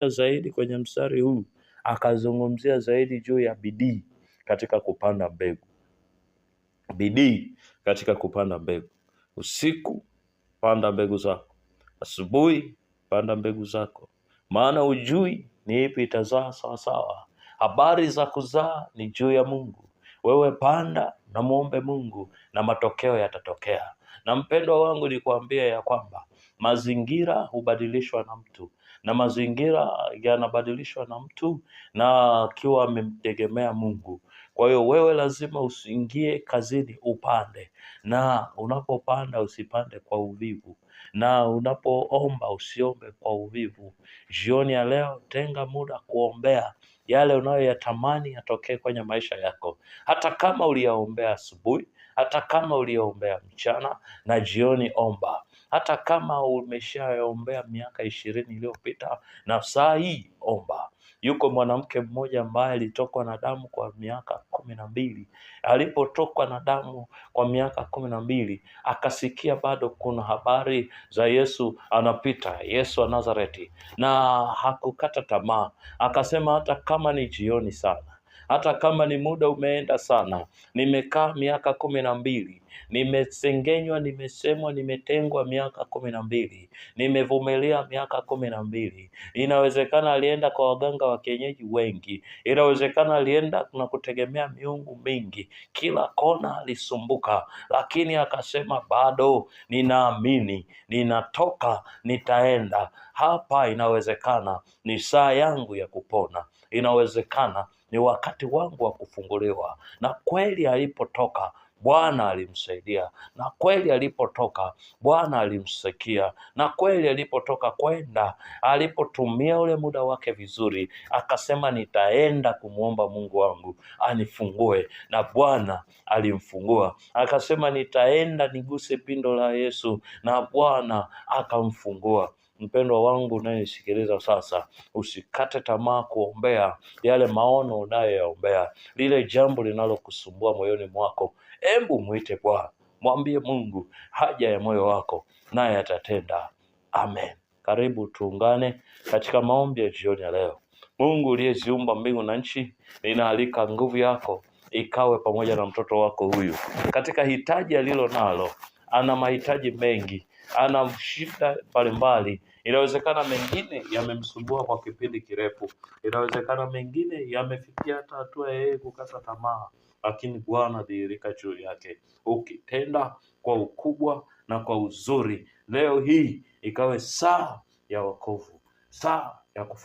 Zaidi kwenye mstari huu akazungumzia zaidi juu ya bidii katika kupanda mbegu. Bidii katika kupanda mbegu. Usiku panda mbegu zako, asubuhi panda mbegu zako, maana hujui ni ipi itazaa sawasawa. Habari za kuzaa ni juu ya Mungu. Wewe panda na muombe Mungu na matokeo yatatokea. Na mpendwa wangu, nikuambia ya kwamba mazingira hubadilishwa na mtu, na mazingira yanabadilishwa na mtu na akiwa amemtegemea Mungu. Kwa hiyo wewe lazima usiingie kazini upande, na unapopanda usipande kwa uvivu, na unapoomba usiombe kwa uvivu. Jioni ya leo, tenga muda kuombea yale unayoyatamani yatokee kwenye maisha yako, hata kama uliyaombea asubuhi, hata kama uliyaombea mchana na jioni, omba. Hata kama umeshayaombea miaka 20 iliyopita na saa hii omba. Yuko mwanamke mmoja ambaye alitokwa na damu kwa miaka 12. Alipotokwa na damu kwa miaka 12, akasikia bado kuna habari za Yesu anapita, Yesu wa Nazareti, na hakukata tamaa. Akasema hata kama ni jioni sana, hata kama ni muda umeenda sana, nimekaa miaka 12, nimesengenywa, nimesemwa, nimetengwa miaka 12, nimevumilia miaka 12. Inawezekana alienda kwa waganga wa kienyeji wengi, inawezekana alienda na kutegemea miungu mingi, kila kona alisumbuka, lakini akasema bado ninaamini, ninatoka, nitaenda hapa. Inawezekana ni saa yangu ya kupona, inawezekana ni wakati wangu wa kufunguliwa. Na kweli alipotoka Bwana alimsaidia, na kweli alipotoka Bwana alimsikia, na kweli alipotoka kwenda, alipotumia ule muda wake vizuri, akasema nitaenda kumwomba Mungu wangu anifungue, na Bwana alimfungua. Akasema nitaenda niguse pindo la Yesu, na Bwana akamfungua. Mpendwa wangu unayenisikiliza sasa, usikate tamaa kuombea yale maono unayoyaombea, lile jambo linalokusumbua moyoni mwako. Embu mwite Bwana, mwambie Mungu haja ya moyo wako, naye atatenda. Amen. Karibu tuungane katika maombi ya jioni ya leo. Mungu uliyeziumba mbingu na nchi, ninaalika nguvu yako ikawe pamoja na mtoto wako huyu katika hitaji alilo nalo. Ana mahitaji mengi, ana shida mbalimbali. Inawezekana mengine yamemsumbua kwa kipindi kirefu, inawezekana mengine yamefikia hata hatua ya yeye kukata tamaa, lakini Bwana dhihirika juu yake, ukitenda kwa ukubwa na kwa uzuri. Leo hii ikawe saa ya wokovu, saa ya kufu